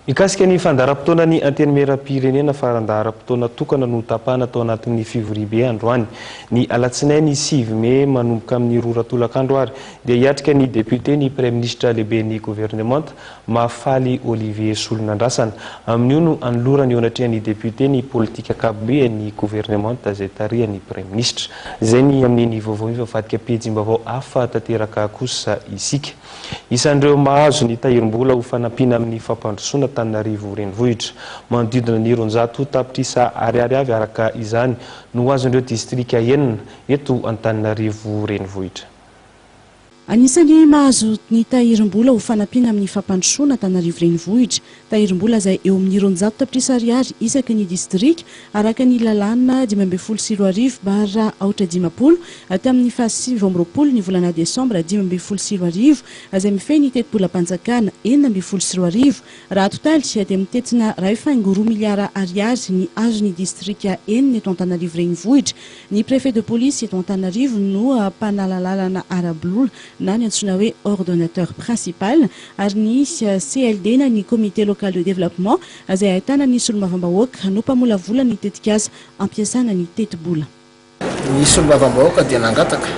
Mikasika ny fandaharam-potoanan'ny Antenimierampirenena, fandaharam-potoana tokana no tapahana tao anatin'ny fivoriambe androany. Ny alatsinainy 9 mey manomboka amin'ny 2 ora tolakandro ary dia hiatrika ny depiote ny Praiminisitra lehiben'ny governemanta, Mahafaly Olivier Solonandrasana. Amin'io no hanolorany eo anatrehan'ny depiote ny politika ankapoben'ny governemanta izay tarihan'ny Praiminisitra. Izay ny amin'iny vaovao iny fa mivadika pejim-baovao hafa tanteraka kosa isika. Isan'ireo mahazo ny tahirim-bola ho fanampiana amin'ny fampandrosoana Antananarivo Renivohitra. Manodidina ny 200 tapitrisa ariary avy araka izany no ho azon'ireo distrika enina eto Antananarivo Renivohitra. Anisan'ny mahazo ny tahirim-bola ho fanampiana amin'ny fampandrosoana Antananarivo Renivohitra. Tahirim-bola izay eo amin'ny 200 tapitrisa ariary isaky ny distrika, araka ny lalàna 2015/450 tamin'ny faha-29 ny volana desambra 2015 izay mifehy ny tetibolam-panjakana 2016. Raha atotaly dia mitentina 1,2 miliara ariary ny azon'ny distrika enina eto Antananarivo Renivohitra. Ny préfet de police eto Antananarivo no mpanalalana ara-bolola na ny antsoina hoe ordonnateur principal ary ny CLD na ny comité local de développement izay ahitana ny solombavambahoaka no mpamolavola ny tetikasa ampiasana ny tetibola. Ny solombavambahoaka dia nangataka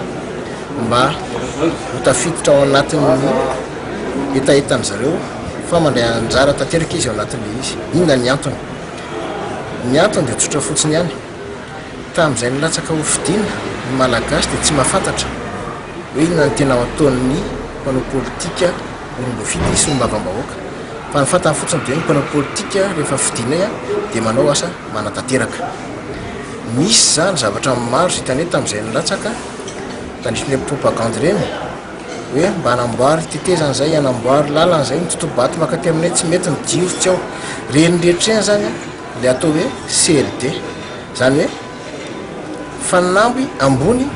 mba ho tafiditra ao anatin'ny hetahetan-dry zareo fa mandray anjara tanteraka izy ao anatin'ilay izy. Inona ny antony? Ny antony dia tsotra fotsiny ihany. Tamin'izay nilatsaka ho fidiana, ny Malagasy dia tsy mahafantatra hoe inona no tena ataon'ny mpanao politika olom-boafidy solombavambahoaka. Fa ny fantany fotsiny dia hoe ny mpanao politika rehefa fidianay dia manao asa manatanteraka. Misy izany zavatra maro izay hitanay tamin'izay nilatsaka tandrifin'ireny propagandy ireny hoe mba hanamboary tetezana izay, hanamboary lalana izay, ny totoha-bato mankaty aminay tsy mety, ny jiro tsy ao. Ireny rehetra ireny izany ilay atao hoe CLD, izany hoe fanamby ambony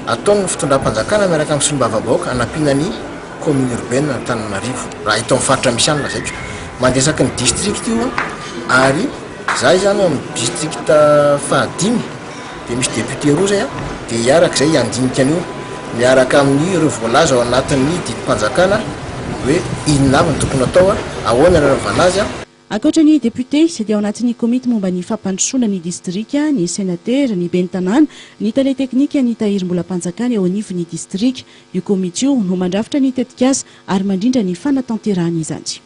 ataon'ny fitondram-panjakana miaraka amin'ny solombavambahoaka hanampiana ny commune urbaine Antananarivo, raha eto amin'ny faritra misy any lazaiko. Mandeha isaky ny district io ary za izany ao amin'ny district fahadimy dia misy député roa zay dia hiaraka izay handinika an'io miaraka amin'ireo voalaza ao anatin'ny didim-panjakana hoe inona avy no tokony atao, ahoana ny anaovana azy. Ankoatra ny depiote dia ao anatin'ny komity momba ny fampandrosoana ny distrika, ny senatera, ny ben'ny tanàna, ny tale teknika ny tahirim-bolam-panjakana eo anivon'ny distrika. Io komity io no mandrafitra ny tetikasa ary mandrindra ny fanatanterahana izany.